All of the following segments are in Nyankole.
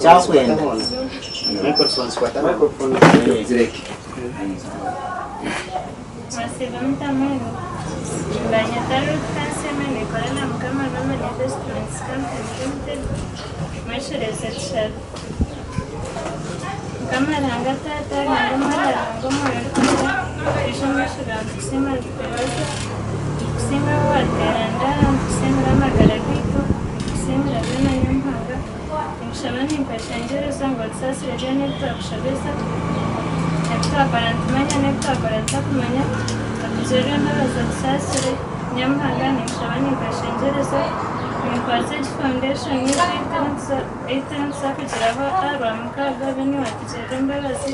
Ekyakwenda. Mwasiiba muta mwena? Nibanyeta Ruth Kansiime ninkora na Mukama Norman Investments Company Limited Mweshereze tushabe. Mukama Ruhanga Taata, Ruhanga Omwana, Ruhanga Omwoyo Orikwera, twija omu maisho gaawe nitukusiima nitukwebaza, nitukusiima ahu waatuteera ndaha, nitukusiimira amagara gaitu, nitukusiimira byona Nyamuhanga. Ninkushaba ninkweshengyereza ngu otusaasire byona ebi twakushobeza, ebi twakora nitumanya n'ebi twakora tutakumanya, otugirire embabazi otusaasire. Nyamuhanga ninkushaba ninkweshengyereza, ninkwatsa egi foundation yaitu ei turikuza kugiraho aha Rwamukaaga, obe niiwe watugirira embabazi,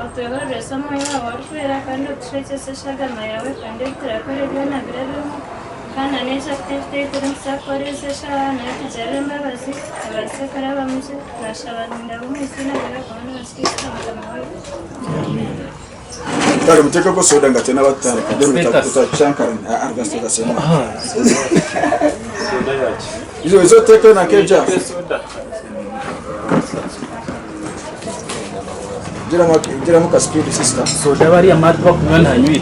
otwehorereze Omwoyo waawe Orikwera kandi otushwekyese eshagama yaawe kandi ebi turakore byona birabemu. Kandi na n'egi activity ei turikuza kukora ezi eshaaha nayo etugirire embabazi ebaase kurabamu gye. Naashaba nindaba omu iziina rya Mukama waitu Kristo Mukama waitu. Kale mutekeko soda nga tenaba tutandika then tutacankarana ah ah status eno. Soda yaki? Izo izo teke na keja. Giramu ka speed sister. Soda bariya mati bakunywa ntanywire.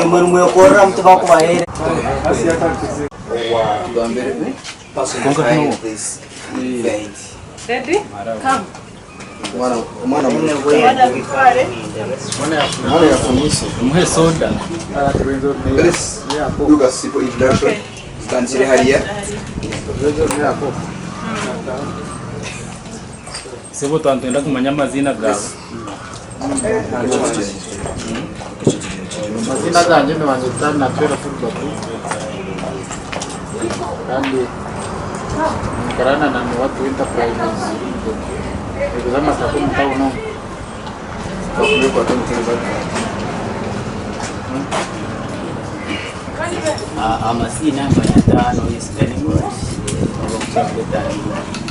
Imwe nimwekorera tibakubaheereza. Omwana yafunise. Muhe soda. Let's do a simple introduction. Tutandikire hariya. Sebo twantwenda kumanya amaziina gawe. Amazina gangye nibanyeta Natwera Fulbert kandi ninkorana na Niwatu Enterprises Limited eguza amataka omu tawuni omu. Amaziina nibanyeta Noyesiga Nimrod obu okukira kweta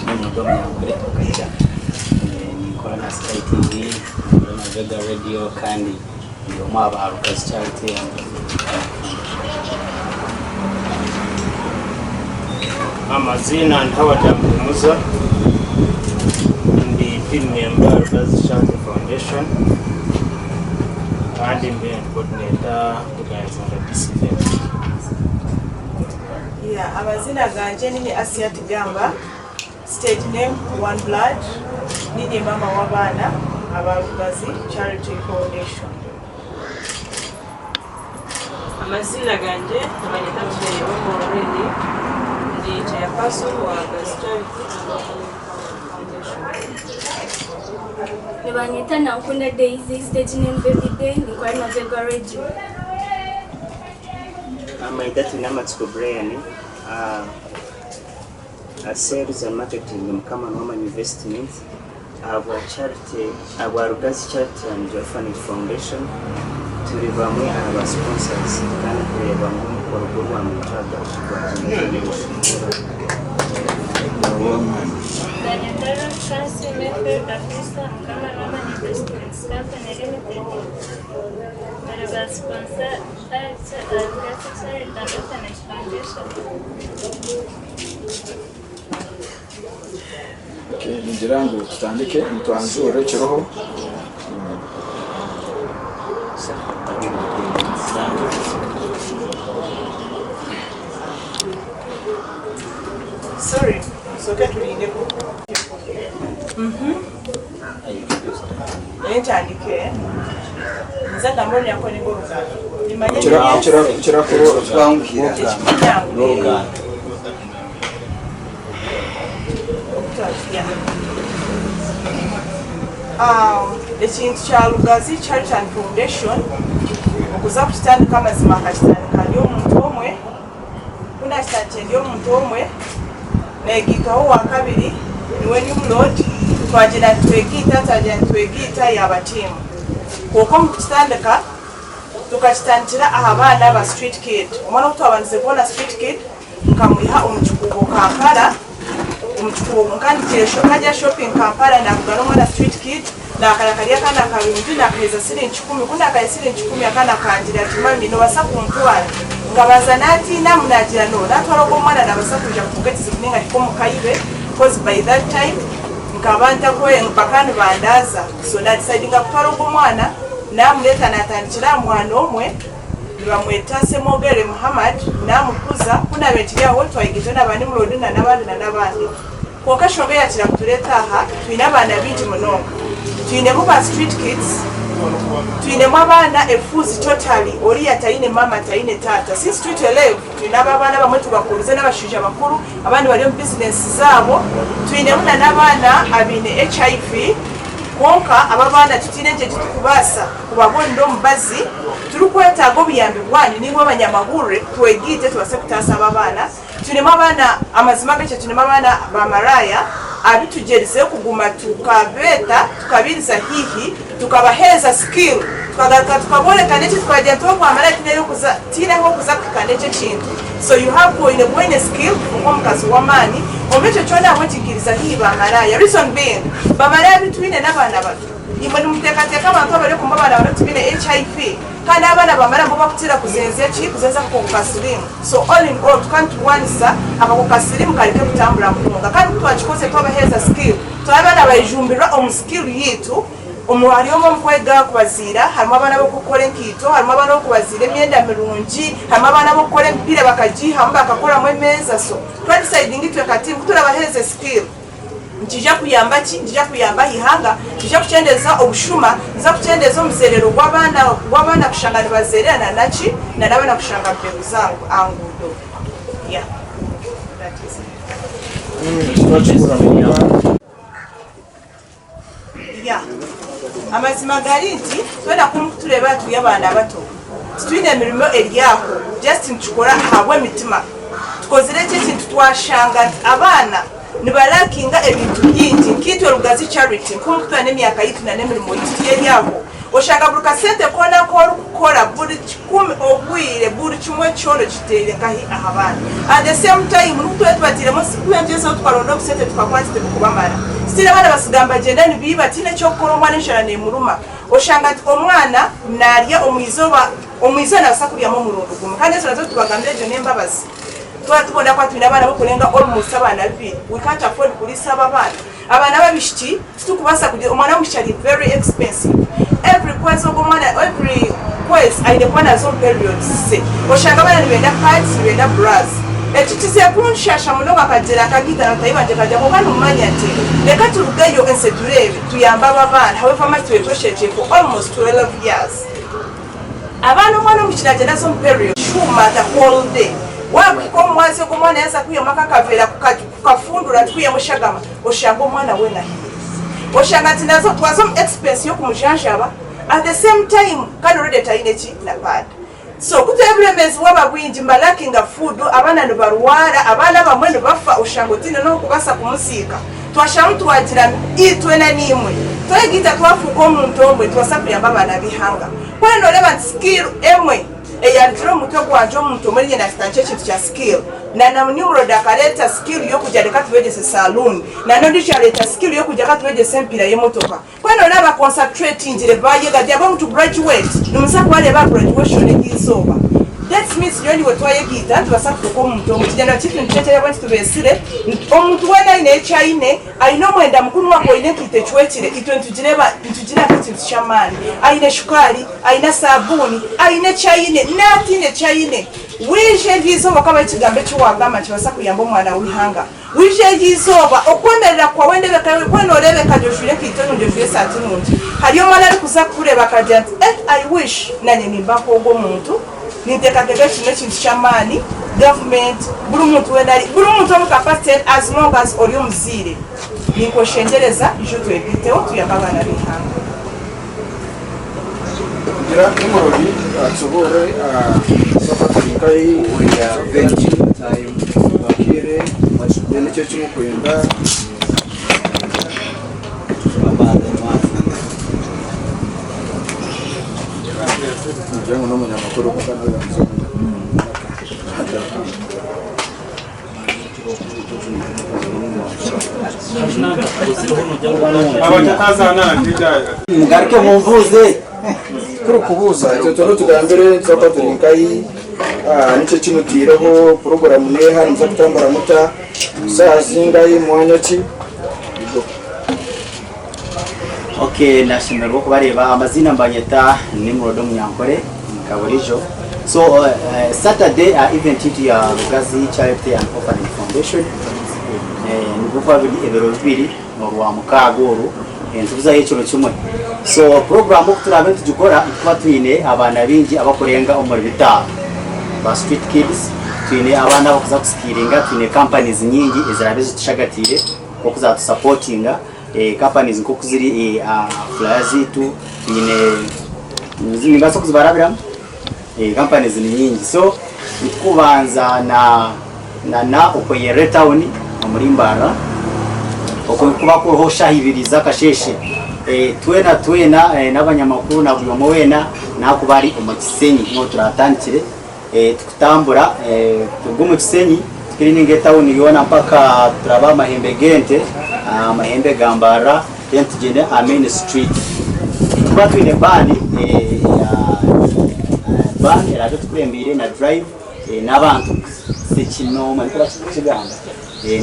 Nimrod Omunyankore Okaija. Ninkora na Sky TV, ninkora na Vega Radio kandi ndi omwe aha ba Rugazi Charity and Foundation. Amaziina ndi Howard Ampumuza, ndi team member Rugazi Charity Foundation kandi mbe ndi coordinator organizing this event. Yeah, amazina ganje nini Asiat Gamba, stage name One Blood, nini mama w'abaana aba Rugazi Charity Foundation. Amazina gangye nibanyeta Tushemereirwe Maureen, ndi chairperson wa Rugazi Charity and Orphanage Foundation. Nibanyeta Nankunda Daisy, stage name Baby Day, ninkora na Vega Radio. Amaitha Twinamatsiko Brian, Sales and Marketing Mukama Norman Investments ahabwa Charity ahabwa Rugazi Charity and Orphanage Foundation turi bamwe aha ba sponsors kandi kureeba ngu omukoro gw'orwamukaaga gwagyenda gye. Nanyeta Ruth Kansiime Hilda Krista Mukama Norman Investments Company Limited turi ba sponsor Rugazi Charity and Orphanage Foundation. Okay, ningira ngu tutandike nitwanzurra ekiroho. Sorry, tusooke tulindeko. Entandike. Nze gamba onyankole ng'Oluganda. Nimanye Kira kuro Twanguhira. ekikunyanguhira. Ekintu kya Lugazi Charity and Foundation okuza kukitandika amazima nkakitandika ndi omuntu omwe, ku naakitandikire ndi omuntu omwe neegaitaho owaakabiri niwe Nimrod twagyenda nitwegaita twagyenda nitwegaita yaaba tiimu. Kwonka omu kukitandika tukakitandikira aha baana ba street kid. Omwana ou twabandize kubona street kid Nkamwiha omu kikuubo Kampala, omu kikuubo nkandigira nkagira shopping Kampala navuga n'omwana street kid. Naakara kari akaana karungi, naakaheeza siringi kikumi. Ku naakahe siringi kikumi, akaana kangira ati, Mummy, noobaasa kuntwara? Nkabanza naatiinamu, naagira no, naatwara ogwo omwana naabaasa kwija kutunga ekizibu nainga ahike omu kaibe coz by that time nkaba ntakwe, bakaba nibandaaza. So naadisaidinga kutwara ogwo omwana, naamureeta naatandikira aha mwana omwe, nibamweta Semwogere Muhammad, naamukuza. Ku naabaire nkiri aho, twayegyezaho na ba Nimrod na n'abandi na n'abandi. Kwonka enshonga eyakira kutureeta aha, twine abaana baingi munonga. Twinemu ba street kids, twinemu abaana efuuzi totally, oriya taine maama taine taata. Since 2012 twine abo abaana abamwe tubakurize n'abashaija bakuru, abandi bari omu bizinesi zaabo. Twinemu na n'abaana abaine HIV, kwonka abo abaana tutaine gye titukubaasa kubabonera omubazi. Turikwetaaga obuyambi bwanyu naimwe abanyamahurire twegaite tubaase kutaasa abo abaana. Twinemu abaana, amazima gakye twinemu abaana ba maraaya abu tugyerizeho kuguma tukabeeta tukabairiza haihi tukabaheereza skill tukagaruka tukabooreka n'eki tukabagira nti obwa maraaya tihaine ah'orikuza kuhika n'eki ekintu so you have oine kuba oine skill nk'omukazi w'amaani omu ekyo kyona ahabw'enki nkairiza haihi ba maraaya reason being ba maraaya abu twine n'abaana bato imwe nimuteekateeka abantu abari oku ngu abaana bato tibaine HIV kandi abaana ba maraaya nibo bakukira kuzenza ki kuzenza akakooko ka siriimu. So all in all tukaba niturwanisa akakooko ka siriimu kareke kutambura munonga kandi kutwakikozire twabaheereza skill twaba abaana bayejumbirira omu skill yaitu omu hariyo omwe omu kwega kubaziira harimu abaana abokukora enkaito harimu abaana abokubaziira emyenda mirungi harimu abaana abokukora emipiira bakagiihamu bakakoramu emeeza so twa decidinga itwe nka team kuturabaheereze skill Nikiija kuyamba ki? Nikiija kuyamba aha ihanga, nikiija kukyendeza obushuma, nikiza kukyendeza omuzerero gw'abaana gw'abaana kushanga nibazerera na naki na n'abaana kushanga nibeguza aha nguudo. Yeah. That is it. Yeah. Amazima gari nti twena ku mukutureeba turi abaana bato titwine mirimo eri aho just nitukora ahabw'emitima. Tukozire eki ekintu twashanga nti abaana nibarakinga ebintu bingi nkaitwe Rugazi Charity nk'omukutura n'emyaka yaitu na n'emirimo yaitu tiyeri aho oshanga buri kasente koona aku orikukora buri kikumi obwire buri kimwe kyona okiteire nkahi aha baana at the same time nobu turaabe tubatairemu tugyezeho tukaronda obusente tukakora tibukubamara still abaana batsiga nibagyenda nibaiba tihaine eky'okukora omwana enjara nemuruma oshanga nti omwana narya omu izooba omu izooba nabaasa kuryamu omurundi gumwe kandi ezo nazo tubagambira egyo n'embabazi. Twaba tubona kuba twine abaana bokurenga almost abaana bibiri, we can't afford kuriisa abo abaana. Abaana b'abaishiki titukubaasa kugira, omwana w'omwishiki ari very expensive. Every kwezi ogwo omwana, every kwezi aine kuba naaza omu periods ze. Oshanga abaana nibenda pads, nibenda bras. Eki kizire kunshaasha munonga nkagira nkagiita na bataahi bangye nkagira kwonka nimumanya nti reka turugeyo ensi etureebe tuyambe abo abaana however much tubaire twesherekire for almost 12 years. Abaana omwana omwishiki nagyenda aza omu period shuuma the whole day wakuhika omu mwazyo ogwo omwana yaza kwihamu aka akaveera kukafundura ati kwihamu eshagama oshanga omwana weena ahiire oshanga nti naza twaza omu expense yokumujanjaba at the same time kandi already tayine ki na pad so kutureeba oburemeezi bwaba bwingi nibalakinga food abaana nibarwara abaana abamwe nibafa oshanga otiine nohokubasa kumuziika Twasharamu twagira ngu itwe na naimwe twegaita twafuuka omuntu omwe tubaasa kuyamba abaana b'eihanga. Ku oriyo nooreeba nti skill emwe eyarugire omu mutwe gwangye omuntu omwe niinye naakitandikira ekintu kya skill na na Nimrod akareeta skill y'okugira reka tubeegyese saloon na n'ondiijo yareeta skill y'okugira reka tubeegyese emipiira y'emotoka. Ku oriyo nooreeba baconsatratingire baayega they are going to graduate nimuza kubareeba aha graduation ery'eizooba. That means nyowe naiwe twayegaita nitubaasa kufuuka omuntu omwe. Ekigyendera kyaitu nikyo eki ahabw'enki tubeetsire. Omuntu weena aine eki aine, aine omwenda mukuru waaba oine enkaito ecwekire, itwe nitugireeba nitugira nk'ekintu ky'amaani. Aine shukaari, aine saabuuni, aine eki aine, naataine eki aine. Waija eryo izooba okabaho ekigambo eki waagamba nikibaasa kuyamba omwana w'eihanga. Waija eryo izooba, okwemerera kwawe, endeebeka yaawe, ku nooreebeka gye ojwaire enkaito nungi, ojwaire esaati nungi, hariyo omwana arikuza kukureeba akagira ati, Eh, I wish naanye nimba nk'ogwo omuntu. Ninteekateeka eki n'ekintu ky'amaani, gavumenti, buri muntu weena ari, buri muntu omu capacity as long as ori omuzaire, ninkweshengyereza ija otwegaiteho tuyambe abaana b'eihanga. Kugira Nimrod atusoborre aha Swafa turi nkahi, Thank you time. twakiire, then nikyo eki mukwenda. Ngira ngu n'omunyamakuru kwonka nawe yamuza omunyamakuru. Mugaruke mumbuuze. Kuri kubuuza itwe twena otugambire nituza kuba turi nkahi, niki eki mutaireho, puroguramu neeha, nimuza kutambura muta, shaaha zingahi, mwanya ki? Ok nashemererwa okubareeba amaziina nibanyeta Nimrod Omunyankore nka burijo so Saturday aha event yaitu ya Rugazi Charity and Orphanage Foundation nibwo biri ebiro bibiri orwamukaaga oru nitubuzayo ekiro kimwe so program oku turaabe nitugikora nituba twine abaana baingi abakurenga omuri bitaano ba street kids twine abaana abakuza kusikiringa twine companies nyingi eziraabe zitushagatiire nk'oku zatusapotinga Companies nk'oku ziri aha flyer zaitu twine nimbaasa kuzibarabiramu companies ni nyingi so nitukubanza na na Okoyerre town omuri Mbarara okwo nikuba kuriho shaaha ibiri z'akasheeshe twena twena n'abanyamakuru na buri omwe weena naakuba ari omu Kisenyi niho turatandikire. Tukutambura turuga omu Kisenyi tukirininga etawuni yoona mpaka turaba aha mahembe g'ente, aha mahembe ga Mbarara then tugyende aha main street. Nituba twine van van eraabe etukurembeire na drive n'abantu sekinoomu nikwo barikukigamba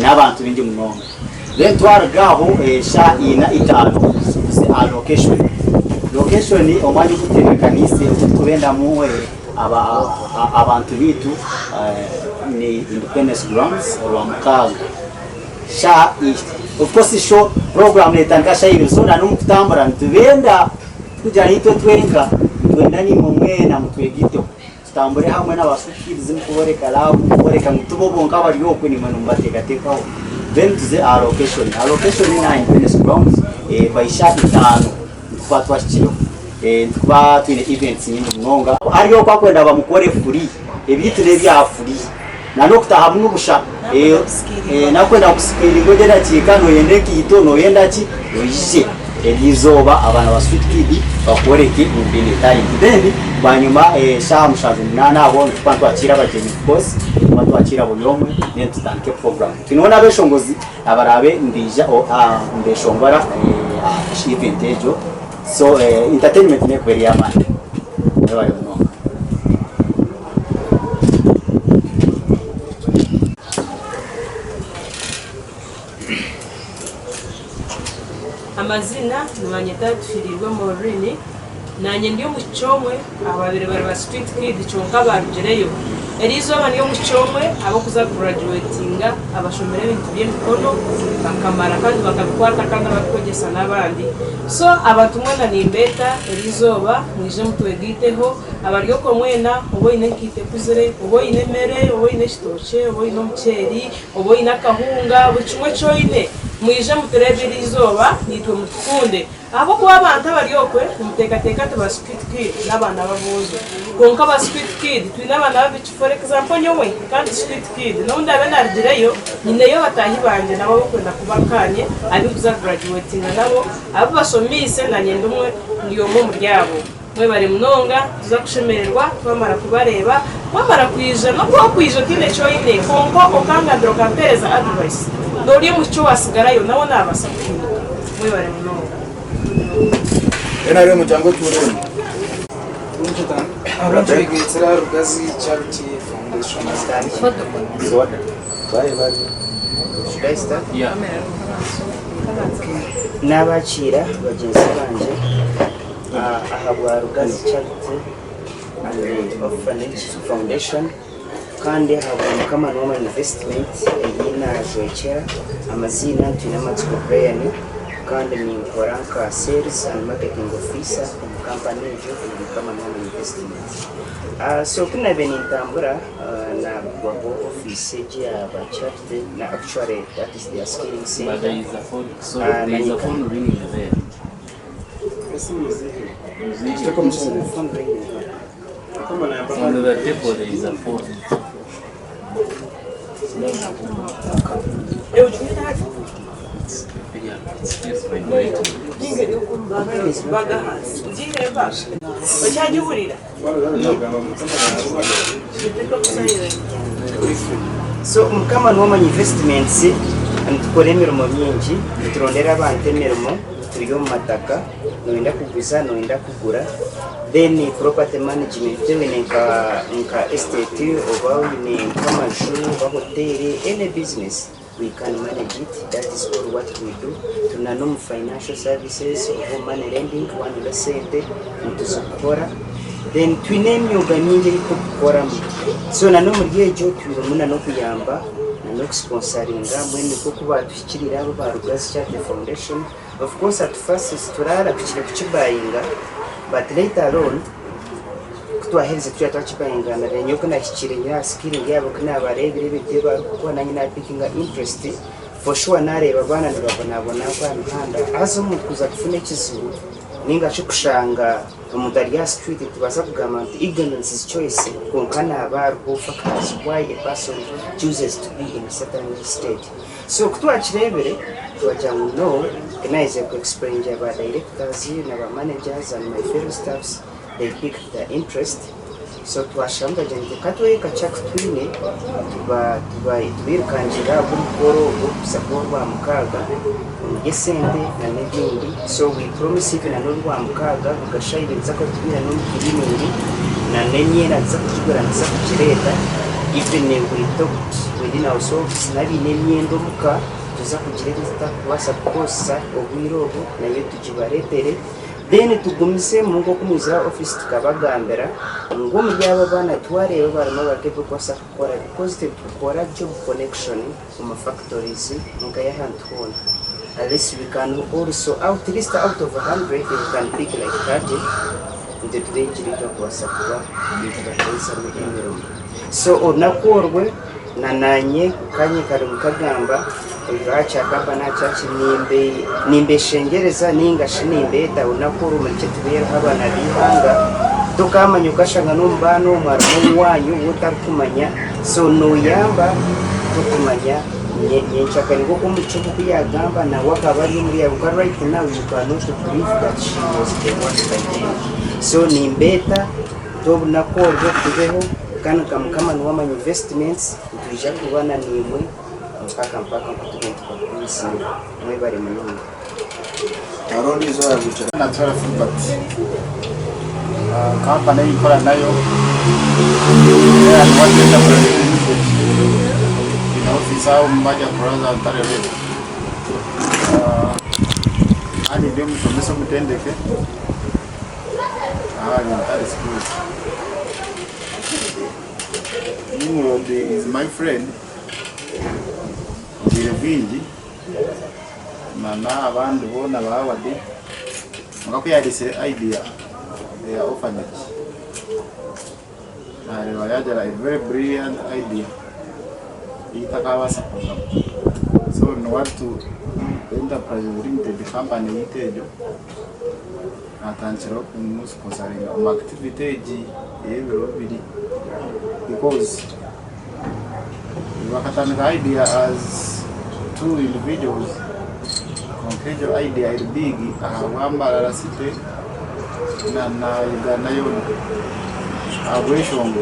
n'abantu baingi munonga. Then twaruga aho shaaha ina itaano tuze aha location. Location omwanya ogu tutebeekaniise ogu turikubendamu Abantu baitu ni Independence Grounds Orwamukaaga shaaha of course show program netandika shaaha ibiri so na n'omukutambura nitubenda tikugira ngu itwe twenka nitwenda naimwe mwena mutwegaiteho tutambure hamwe na ba Sweet Kids mukuboreka love mukuboreka ngu tibo bonka abari okwe naimwe nimubateekateekaho then tuze aha location, aha location ni aha Independence Grounds by shaaha itaano nitukuba twahikireho. Nitukuba twine events nyingi munonga. Hariyo oku akwenda bamukore free. Ebyaitu nebya free. Na nokutahamu nibusha. Nakwenda kusikiringa ogye edakiika noyenda enkaito noyenda ki oije eryo izooba abaana ba street kid bakworeke ngu baine talent. Then bwanyima shaaha mushanju munaana aho nitukuba nitwakiira abagyenyi of course nitukuba nitwakiira buri omwe then tutandike program. Twineho nabeshongozi abaraabe nibaija nibeshongora aha event egyo. So entertainment nekuba eri ey'amaani. Mwebare munonga. Amazina nibanyeta Tuhirirwe Maureen, nanye ndi omwishiki omwe aha babaire bari ba street kid kyonka abarugireyo. Eriizooba ndi omwishiki omwe abarikuza kugurajuwetinga abashomire ebintu by'emikono bakamara kandi bakabikwata kandi abarikwegyesa n'abandi. So abantu mwena nimbeeta eriizooba mwije mutwegaiteho, abari okwo mwena oba oine enkaito ekuzire, oba oine emere, oba oine ekitookye, oba oine omuceeri, oba oine akahunga, buri kimwe eki oine mwije mutureebe eriizooba naitwe mutukunde. Ahabw'okuba abantu abari okwe nimuteekateeka nti ba street kid n'abaana b'aboojo. Kwonka ba street kid twine abaana b'abaishiki for example nyowe nka ndi street kid n'obu ndaabe naarugireyo nyineyo bataahi bangye nabo abarikwenda kuba nkaanye abu ndikuza kugurajuwetinga nabo abu bashomiise naanye ndi omwe ndi omwe omuri abo. Mwebare munonga nituza kushemererwa twamara kubareeba. Wamara kwija n'obu wakwija otaine eki oine kwonka okangambira okampereza advice n'ori omwishiki owaasigarayo nawe naabaasa kuhinduka. Mwebare munonga. NRM jangu otuuremu. Ahabw'enki oyegaitsire aha Rugazi Charity Foundation? Naabakiira bagyenzi bangye ahabwa Rugazi Charity and Orphanage Foundation kandi ahabwa Mukama Nuwama Investment ei naajwekyera. Amaziina Ntwinamatsiko Brian kandi ninkora nka Sales and Marketing Officer omu kampani egyo eya Mukama Nuwama Investment. So ku naabaire nintambura naagwaho ofiisi egi eya ba Charity na actually that is their skilling center. So Mukama Nuwamanya Investments nitukora emirimo mingi, niturondera abantu emirimo, turi omu mataka, noyenda kuguza, noyenda kugura, then property management oine nka nka estate oba oine nk'amaju oba hoteeri, any business we can manage it, that is all what we do. Turi na n'omu financial services oba omu money lending waaba noyenda sente nituzikukora. Then twine emyoga mingi ei turikukoramu. So na n'omuri egyo twinemu na n'okuyamba na n'okusponsaringa mbwenu nk'oku baatuhikiriire abo aba Rugazi Charity Foundation. Of course at first titurarahukire kukibayinga but later on ku twaherize twija twakibayinga na nyowe ku naahikire nyine aha skilling yaabo ku naabareebire ebintu ebi barikukora naanye naapikinga interest for sure naareeba abaana nibabonabona nk'aha mihanda haza omuntu kuza kufuna ekizibu ninga shi kushanga Omuntu ari aha street nitubaasa kugamba nti ignorance is choice kwonka nihaba hariho factors why a person chooses to be in a certain state. So ku twakireebire twagira ngu no naheza ku explainingira ba directors na ba managers and my fellow staffs they picked the interest so twasharamu twagira ngu reka twehe kakye aku twine tuba tuba tubairukangirire ahabw'omukoro ogw'okuza kuba orwamukaaga omuri esente na n'ebindi so we promise even na n'orwamukaaga rugashayire nituza kuba turi na n'omu cleaning na n'emyenda nituza kugigura nituza kugireeta even we talked within ourselves n'abaine emyenda omuka nituza kugireeta ei tutakubaasa kukozesa obwire obu nayo tugibareetere. Then tugumizemu nk'oku mwizire aha office tukabagambira ngu omuri abo abaana twareeba abarimu abari ebirikubaasa kukora because titukora job connection omu factories nka y'ahantu hoona unless we can also at least out of 100 we can pick like 30 nitwe tureegire twakubaasa kuba nitubaheerezamu emirimo. So orunaku orwe Na naanye kanye kare mukagamba oihireho aha kya Kaba n'aha kya ki, nimbe nimbeshengyereza nainga shi nimbeeta orunaku oru murekye tubeereho abaana b'eihanga, tokaamanya okashanga n'omu baana omwo harimu owaanyu ou otarikumanya, so nooyamba tokumanya nye nyenkyakare nk'oku omucumi oku yaagamba nawe akaba ari omuri abo kwonka right now you cannot believe that she was the one by then. So nimbeeta. T'obunaku obwo tubeho, kandi nka Mukama niwe amanya investments, nitwija kuba na naimwe mpaka mpaka nku turiyo nitubakurizibwa. Mwebare munonga. Hariho ondiijo owaagukira. Natura Filbert, kampani ei nkora nayo neya Nuwatu Enterprises Limited eine ofiisi aha omu Major Plaza Ntare Road. Kandi ndi omushomesa omutendeke. Aha Ntare School. Nimrod is my friend obwire bwingi na n'abandi boona ba Howard kwonka ku yareetsire idea eya orphanage nareeba yagira a very brilliant idea ei ntakabaasa kugamba. So Nuwatu Enterprises Limited company yaitu egyo Naatandikiraho kumusiponsaringa omu activity egi ey'ebiro bibiri because bakatandika idea as two individuals kwonka egyo idea eri big ahabwa Mbarara city na na Uganda yoona ahabw'enshonga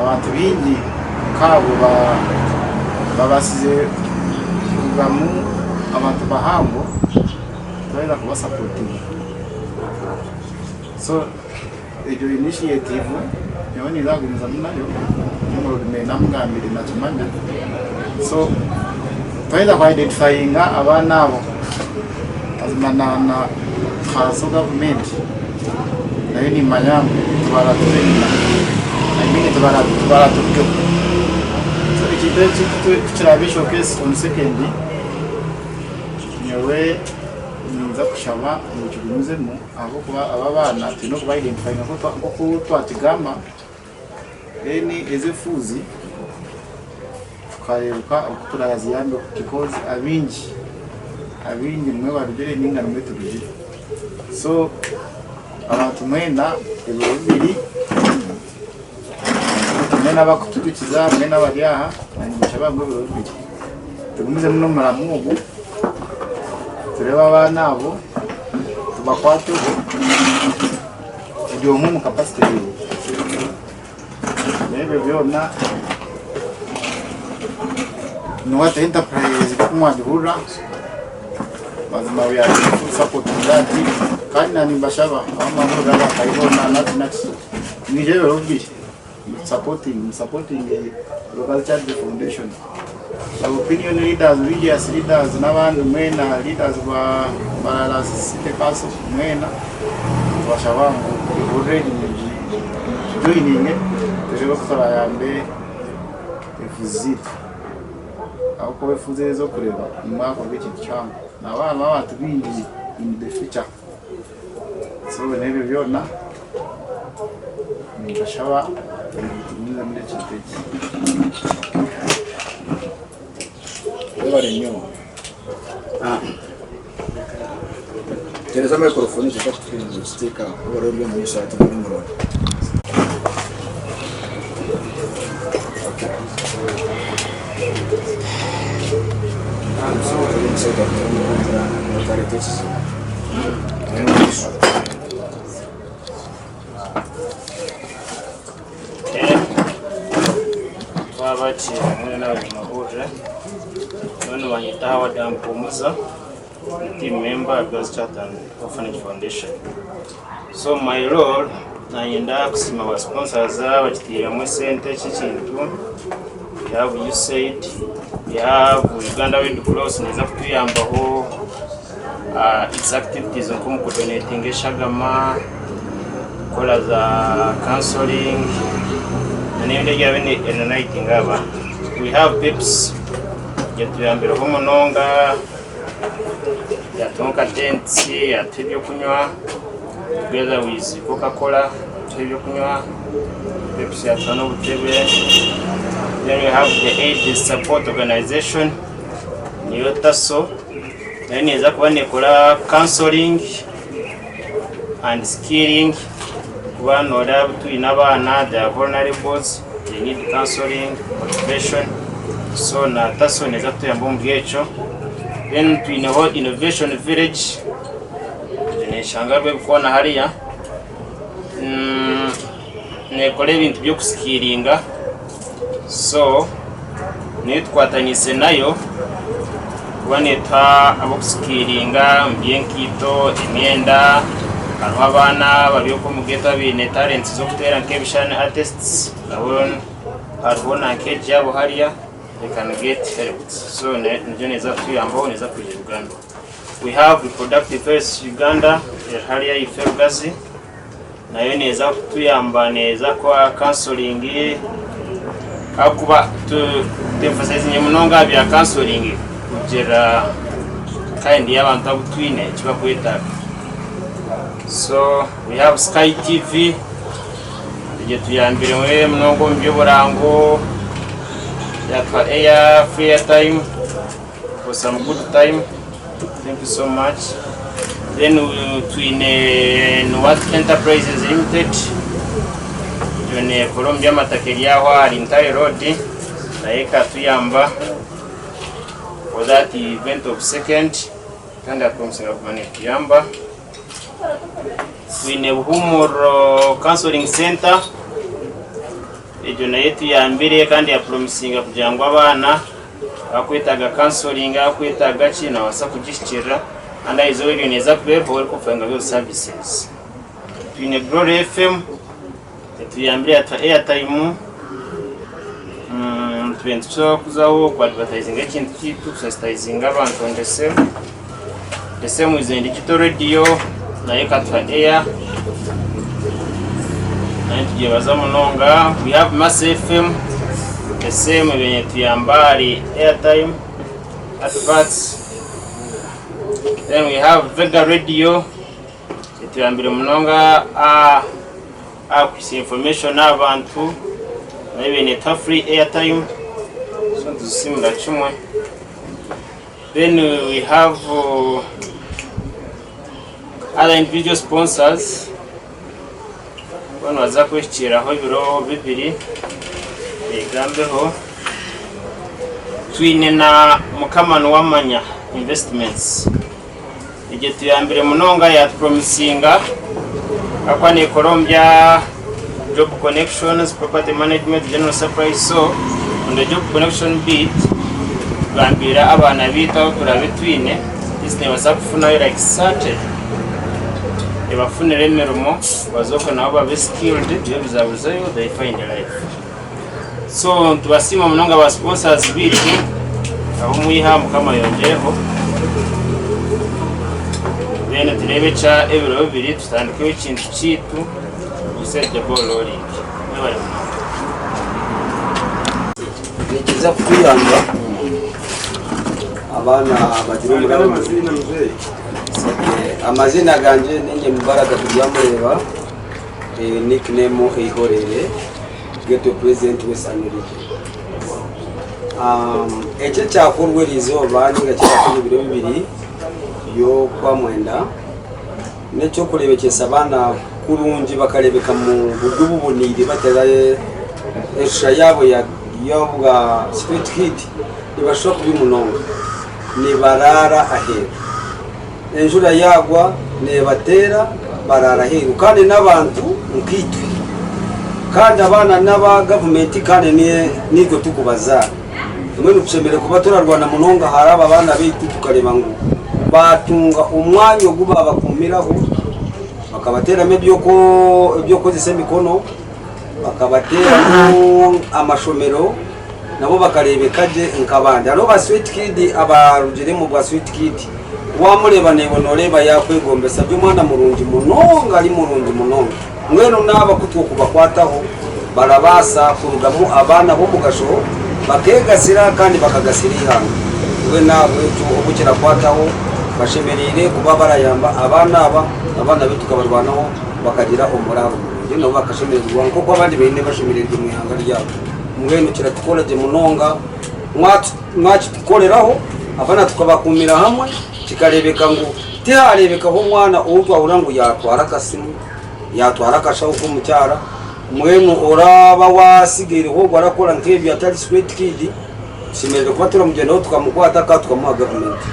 abantu baingi nk'abo babaasize kurugamu abantu bahango. Twaheza kubasapotinga so egyo initiative nyowe ninza kugumizamu nayo Nimrod namugambire nakimanya so twaheza ku identifyinga abaana abo mazima na na kanso gavumenti nayo nimanya ngu tibaratube enyima I mean tibaraturugeho so ekintu eki kukirabe showcase on second Nyowe ninza kushaba ngu kigumizemu ahabw'okuba aba abaana twine okuba identifyinga nk'oku twakigamba then ezi efuuzi tukareebeka oku turaziyambeho because abaingi abaingi nimwe barugire ninga nimwe turugire so abantu mwena ebiro bibiri mwena abakutuhurikiza mwena abari aha niinshaba ngu ebiro bibiri Tugumizemu n'omuramu ogu, tureebe abaana abo tubakwateho buri omwe omu capacity ye. N'ebyo byona Nuwat Enterprise nk'oku mwagihurira mazima we are in full support of that kandi na nimbashaba abamwahurira abakaibona naki naki mwije ebiro bibiri supporting supporting Local Charity Foundation opinion leaders religious leaders n'abandi mwena leaders ba Mbarara City Council mwena tubashaba ngu ihurire egi mugijoininge turebe oku turayambe efuzi zaitu ahabw'okuba efuzi ezi orikureeba nimwakorwa ekintu kihango n'abaana b'abantu baingi in the future so n'ebyo byona nimbashaba ngu tugumizemu n'ekintu eki. Webale nnyo. Tereza microphone tuza kuziteeka ahu ori omu maisho hati muri murungi. Otareeta ekizibu. Twabakiira hamwe n'abanyamahurire mbwenu banyeta Howard Mpumuza team member at Girls Chat and Orphanage Foundation. So my role nayenda kusiima ba sponsors abakitiiremu esente eki ekintu we have USAID, we have Uganda Red Cross neeza kutuyambaho its activities nk'omu kudonatinga eshagama, kukora za counseling n'ebindi ebyabaire nibirelatinga aha baana. We have Pepsi etuyambireho munonga yatuha nka tents, yatuha ebyokunywa together with Coca Cola yatuha ebyokunywa, Pepsi yatuha n'obutebe. Then we have the AIDS support organization niyo TASO. Nayo neeza kuba nekora counseling and skilling kuba noreeba twine abaana they are vulnerables they need counseling, motivation so na TASO neeza kutuyamba omuri ekyo. Then twineho innovation village egyo neshanga rwebikoona hariya nekora ebintu by'okusikiringa So niyo tukwataniise nayo kuba netuha ab'okusikiringa omu by'enkaito, emyenda, hariho abaana bari okwo omu geto abaine talents z'okuteera nk'ebishushani artists nabo hariho na nk'egi yaabo hariya they can get helped so nibyo neeza kutuyambaho neeza kwija Uganda. We have reproductive health Uganda eri hariya ife Rugazi. Nayo neeza kutuyamba neeza kuha counseling ahakuba tu emphasizinge munonga aha bya counseling kugira kind y'abantu abu twine eki bakwetaaga. So we have Sky TV egyo etuyambire munonga omu by'oburango yatuha air free airtime for some good time. Thank you so much. Then twine Nuwat Enterprises Limited egyo nekora omu by'amataka eri aho ahari Ntare Road nayo ekatuyamba for that event of second kandi apromisinga kuguma netuyamba. Twine Buhumuro Counseling Center Egyo nayo etuyambire kandi yapuromisinga kugira ngu abaana abakwetaaga counseling, abakwetaaga ki nabaasa kugihikirira kandi aha izooba eryo neeza kuba eriho erikuofaringa those services. Twine Glory FM etuyambire yatuha airtime, tubaire nitukizaho kuzaho ku advertisinga ekintu kyaitu, kusensitizinga abantu on the same, the same with Digital Radio nayo ekatuha air. Nayo nitugyebaza munonga. We have Mass FM, the same ebaire netuyamba ahari airtime, adverts. Then we have Vega Radio, etuyambire munonga aha kuhitsya information aha bantu, nayo ebaire netuha free airtime, so nituzisiimira kimwe. Then we have uh, other individual sponsors boona baza kwehikiriraho ebiro bibiri begambeho twine na mukama niwamanya investments egyo etuyambire munonga yatupromisinga ahakuba nekora omu bya job connections property management general supply so on the job connection bit. Tugambiire abaana baitu abu turaabe twine, at least nibabaasa kufunayo like 30 ebafunire emirimo baze okwe nabo babe skilled bebuzabuzeyo they find life. So nitubasiima munonga ba sponsors baitu abu mwiha Mukama ayongyereho. Then tureebe ekya ebiro bibiri tutandikeho ekintu kyaitu we set the ball rolling. Mwebale munonga. Nikiza kutuyamba abaana bagire omuraro Amazina gangye ninye Mubaraka Turyamureba, nickname Eihorere, Ghetto President Western Region. Eki ekyakorwa eriizooba ninga ekyakorwa ebiro bibiri by'okwamwenda n'eky'okureebekyesa abaana kurungi bakareebeka mu buryo obuboneire batari eshusha yaabo y'obwa street kid nibashusha kubi munonga nibaraara aheeru enjura yaagwa neebateera baraara aheeru kandi n'abantu nkaitwe kandi abaana n'aba gavumenti kandi naitwe turikubazaara mbwenu tushemereire kuba turarwana munonga ahari aba baana baitu tukareeba ngu baatunga omwanya ogu baabakuumiraho bakabateeramu eby'okukozesa emikono bakabateeramu amashomero nabo bakareebeka gye nk'abandi. Hariho ba Sweet Kid abarugire omu bwa Sweet Kid, waamureeba naiwe nooreeba yaakwegombesa ari omwana murungi munonga ari murungi munonga. Mbwenu naaba ku twokubakwataho barabaasa kurugamu abaana b'omugasho bakeegasira kandi bakagasira eihanga. Mbwenu ahabw'ekyo obu kirakwataho bashemereire kuba barayamba abaana aba, abaana baitu tukabarwanaho bakagira omuraaro murungi nabo bakashemererwa nk'oku abandi baine bashemereirwe omu ihanga ryabo. Mbwenu kiratukora gye munonga mwakitukoreraho abaana tukabakuumira hamwe kikareebeka ngu tihareebekaho omwana ou twahurira ngu yaatwara akasimu, yaatwara akashaho k'omukyara, mbwenu oraaba waasigaireho ogwo arakora nk'ebyo atari street kid, tushemereire kuba turamugyendaho tukamukwata kandi tukamuha gavumenti.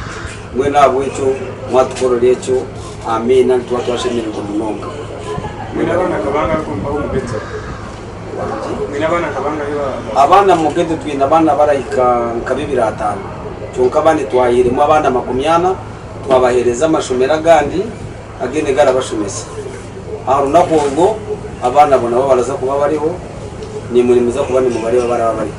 Mbwenu ahabw'ekyo mwatukorera ekyo, amiina, nituba twashemererwa munonga. Mwine abaana nka bangahe omu ghetto? Abaana omu ghetto twine abaana abarahika nka bibiri ataano kyonka abandi twahairemu abaana makumi ana twabaheereza amashomero agandi againe garabashomesa. Aha runaku orwo abaana abo nabo baraza kuba bariho naimwe nimuza kuba nimubareeba baraba bariho.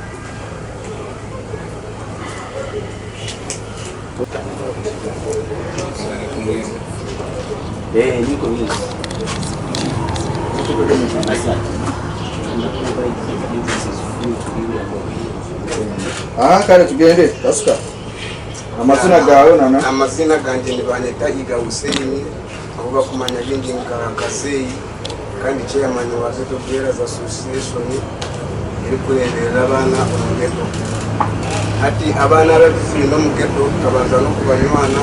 Aha kare tugende kasuka amazina gawe nana Amazina gangye nibanyeta Iga Hussein abu bakumanya baingi nka Kazeyi kandi chairman wa Ghetto Dwellers Association erikureeberera abaana omu ghetto. Hati abaana aba abu twine omu ghetto tukabanza n'okubanywana,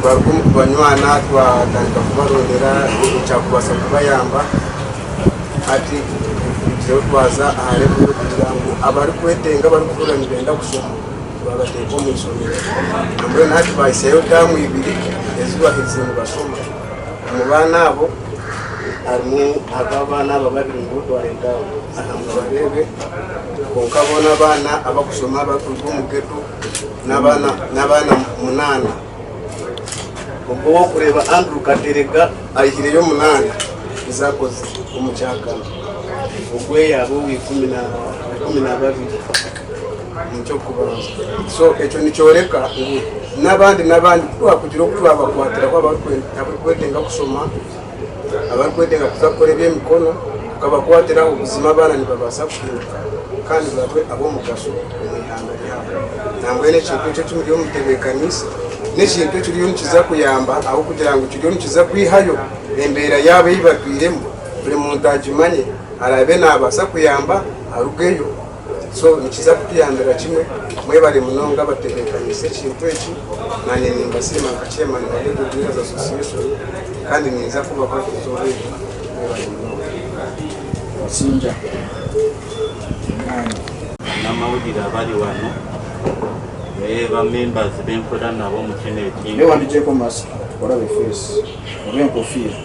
twaruga omu kubanywana twatandika kubarondera ekyakubaasa kubayamba. Hati tugireho twaza aha level y'okugira ngu abarikwetenga abarikuhurira nibenda kushoma twabateeka omu ishomero. Nambwenu hati bahisyayo taamu ibiri ezi baherize nibashoma. Omu baana abo harimu hariho abaana aba babiri nibo twareeta aha ngu bareebe kwonka boona abaana abakushoma abarikuruga omu ghetto n'abaana n'abaana munaana. Ogwo ow'okureeba Andrew Katerega aihireyo munaana ezi akozire omu kyakana. Ogwo yaaba owa ikumi na babiri omu ky'okubanza. So ekyo nikyoreka ngu n'abandi n'abandi ku twakugira oku twabakwatiraho abarikwetenga kushoma, abarikwetenga kuza kukora eby'emikono tukabakwatiraho buzima abaana nibabaasa kuhinduka kandi babe ab'omugasho omu ihanga ryabo. Nambwenu ekintu ekyo eki muri omutebeekaniise n'ekintu ekiriyo nikiza kuyamba ahabw'okugira ngu kiriyo nikiza kwihayo embeera yaabo ei batwiremu buri muntu agimanye araabe naabaasa kuyamba arugeyo. So nikiza kutuyambira kimwe. Mwebare munonga abatebeekaniise ekintu eki. Naanye nimbasiima nka chairman wa Ghetto Dwellers Association kandi ninza kubakwata izooba eri. Mwebare munonga. Wasinja. Bannamawulire abali wano ne ba members benkola nabo mu kino ekintu. Nawe wandigyeko mask orabe face oba enkofiira.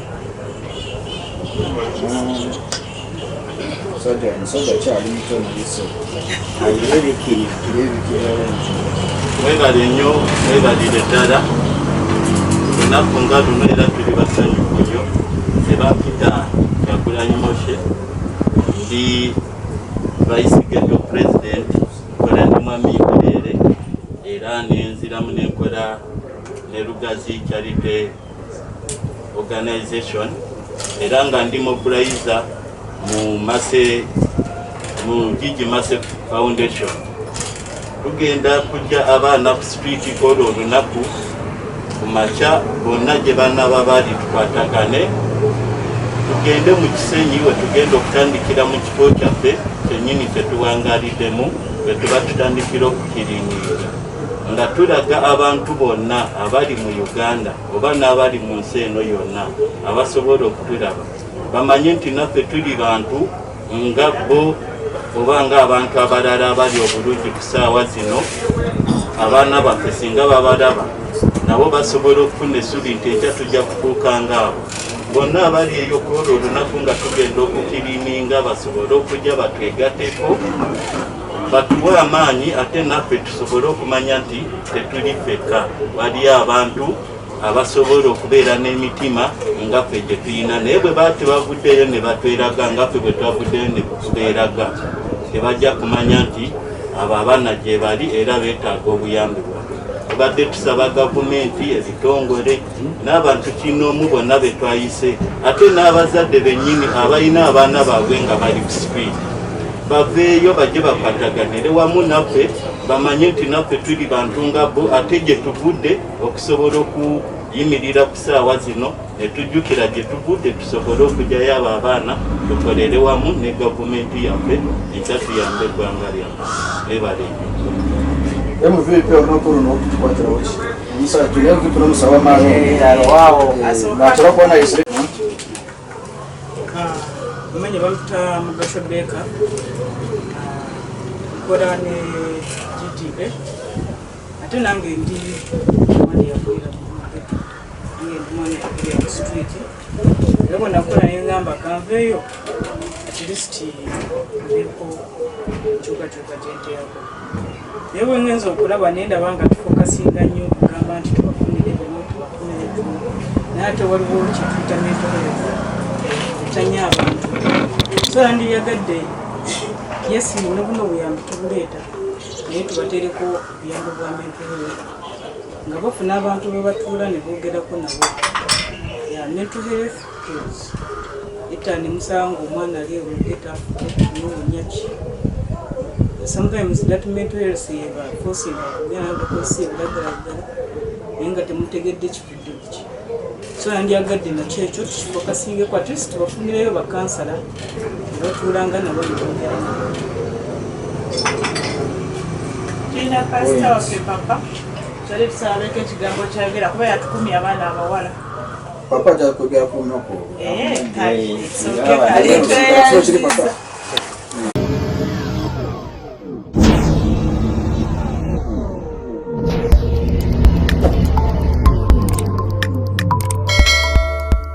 Musajja musajja akyali muto naye so arebekera. Mwebale nnyo, mwebalire ddala. Olunaku nga luno era tuli basanyufu nnyo. Nze bampita Kyagulanyi Moshe, ndi Vice Ghetto President, nkola ne Mwami Iberere era nenziramu nenkola ne Lugazi Charity Organization era nga ndi mobilizer mu Mase mu Gigi Mase Foundation. Tugenda kujja abaana ku street olwo olunaku ku makya bonna gye banaba bali tukwatagane tugende mu Kisenyi we tugenda okutandikira mu kifo kyaffe kyennyini kye tuwangaliddemu we tuba tutandikira okukirinyirira nga tulaga abantu bonna abali mu Uganda oba n'abali mu nsi eno yonna abasobola okutulaba bamanye nti naffe tuli bantu nga bo oba ng'abantu abalala abali obulungi ku ssaawa zino. Abaana baffe singa babalaba nabo basobola okufuna essubi nti enkya tujja kufuuka ng'abo. Bonna abali eyo ku olwo olunaku nga tugenda okukiriininga basobole okujja batwegateko batuwe amaanyi ate naffe tusobole okumanya nti tetuli ffekka, waliyo abantu abasobola okubeera n'emitima nga ffe gye tulina naye bwe baba tebavuddeyo ne batweraga nga ffe bwe twavuddeyo ne tubeeraga tebajja kumanya nti abo abaana gye bali era beetaaga obuyambi bwaffe. Tubadde tusaba gavumenti, ebitongole n'abantu kinnoomu bonna be twayise ate n'abazadde bennyini abalina abaana baabwe nga bali ku sipiidi baveeyo bajje bakwataganire wamu naffe bamanye nti naffe tuli bantu nga bo ate gye tuvudde okusobola okuyimirira ku saawa zino ne tujjukira gye tuvudde tusobole okugyayo abo abaana tukolere wamu ne gavumenti yaffe enkya tuyambe eggwanga lyaffe. Mwebale nnyo. MVP olunaku luno okutukwatirawo ki? Omusa tuli MVP n'omusawo w'amaanyi. Natera kuba naye Manya bampita Mugasho Baker, nkola ne GGA ate nange ndi mwana eyakulira mu ghetto, nange ndi mwana eyakulira ku street era bwe nakola ne ngamba kanveeyo at least mbeeko enkyukakyuka gye nteerako naye bwe ngenze okulaba ne ndaba nga tufokasinga nnyo okugamba nti tubafunire bino tubafunire bino naye ate waliwo kye tuyita mental health etanya abantu so yandiyagadde yes nobuno obuyambi tubuleeta naye tubateereko obuyambi bwa mental health nga bafuna abantu be batuula ne boogerako nabo ya mental health kills etta ne musanga omwana ali omugeta nowonya ki sometimes that mental health eba forcing okugenda bakozesa ebiragalalagala naye nga temutegedde kivudde kuki so yandyagadde nakyo ekyo tukifokasingeko at least tubafunireyo bakansala ne batuulanga nabo ne boogera nabo. Tulina pasita waffe papa twali tusabeko ekigambo kyayogera kuba yatukumya abaana abawala. Papa ajja kwogera ku lunaku olwo. Eh, kale, it's okay, kale. Kiri papa.